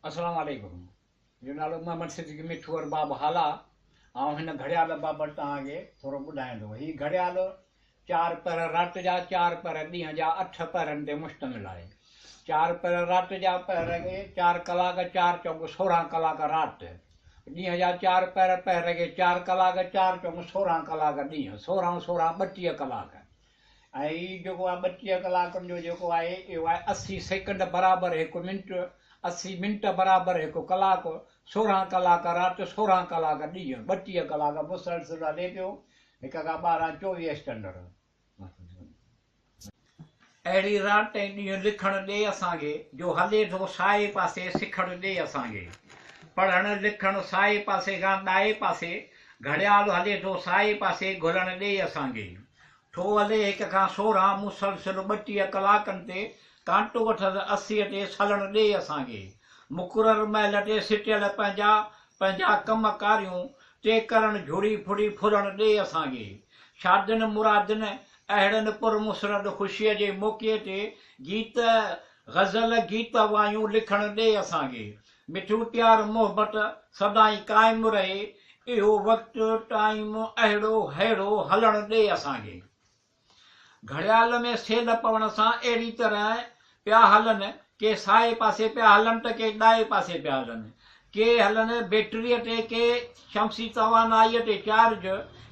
السلام عليڪم منهنجو نالو محمد صديق مٺو ارباب هالا آئون هن گهڙيال بابت توهان کي ٿورو ٻڌايان ٿو هي گهڙيال چار پهر رات جا چار پهر ڏينهن جا اٺ پهرن تي مشتمل آهي چار پهر رات جا پهر کي چار ڪلاڪ چار چوڪ 16 ڪلاڪ رات ڏينهن جا چار پهر پهر کي چار ڪلاڪ چار چوڪ 16 ڪلاڪ ڏينهن 16 16 32 ڪلاڪ ۽ هي جيڪو آهي 32 ڪلاڪن جو جيڪو آهي اهو آهي 80 سيڪنڊ برابر هڪ منٽ، 80 منٽ برابر هڪ ڪلاڪ، 16 ڪلاڪ رات، 16 ڪلاڪ ڏينهن، 32 ڪلاڪ مسلسل هلي پيو، هڪ کان 12 24 اسٽينڊرڊ. اهڙي رات ۽ ڏينهن لکڻ ڏي اسان کي، جو هلي ٿو سائي پاسي سکڻ ڏي اسان کي. پڙهڻ لکڻ سائي پاسي کان ڏائي پاسي، گهڙيال هلي ٿو سائي پاسي گهلڻ ڏي اسان کي. ٿو هلي هڪ کان 16 مسلسل 32 ڪلاڪن تي، ڪانٽو اٿس 80 تي سلڻ ڏي اسان کي. مقرر مهل تي سٽيل پنهنجا پنهنجا ڪم ڪاريون، ٽي ڪرڻ جھڙي ڦڙي ڦرڻ ڏي اسان کي. شادين مرادين اهڙن پر مسرت خوشيء جي موقعي تي، گيت غزل گيت وايون لکڻ ڏي اسان کي. مٺو پيار محبت سدائين قائم رهي اهو وقت ٽائيم اهڙو ههڙو هلڻ ڏي اسان کي. گهڙيال ۾ سيل پوڻ سان اهڙي طرح پيا هلن ڪي سائي پاسي پيا هلن ته ڪي ڏائي پاسي پيا هلن ڪي هلن بيٽريء تي ڪي شمسي توانائيء تي چارج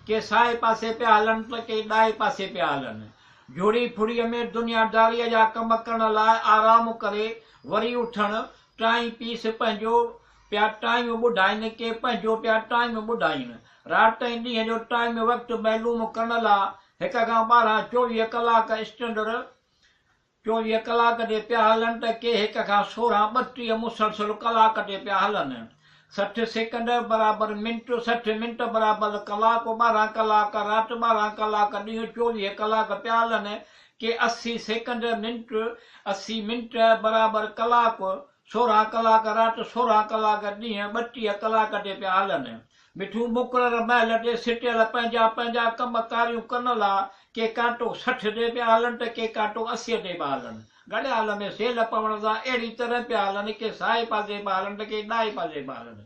ڪي سائي پاسي پيا هلن ته ڪي ڏائي پاسي پيا هلن جھڙي ڦڙيء ۾ دنياداريء جا ڪم ڪرڻ لاء آرام ڪري وري اٿڻ ٽائين پيس پنهنجو پيا ٽائيم ٻڌائين ڪي پنهنجو پيا ٽائيم ٻڌائين. رات ۽ ڏينهن جو ٽائيم وقت معلوم ڪرڻ لا هڪ کان 12 24 ڪلاڪ اسٽينڊرڊ 24 ڪلاڪ تي پيا هلن ته ڪي هڪ کان 16 32 مسلسل ڪلاڪ تي پيا هلن. 60 سيڪنڊ برابر منٽ، 60 منٽ برابر ڪلاڪ، 12 ڪلاڪ رات 12 ڪلاڪ ڏينهن 24 ڪلاڪ پيا هلن ڪي 80 سيڪنڊ منٽ، 80 منٽ برابر ڪلاڪ، 16 ڪلاڪ رات 16 ڪلاڪ ڏينهن 32 ڪلاڪ تي پيا هلن. مٺو مقرر مهل تي سٽيل پنهنجا پنهنجا ڪم ڪاريون ڪرڻ لا ڪي ڪانٽو 60 تي پيا هلن ته ڪي ڪانٽو 80 تي پيا هلن. گهڙيال ۾ سيل پوڻ سان اهڙي طرح پيا هلن ڪي سائي پاسي پيا هلن ته ڪي ڏائي پاسي پيا هلن.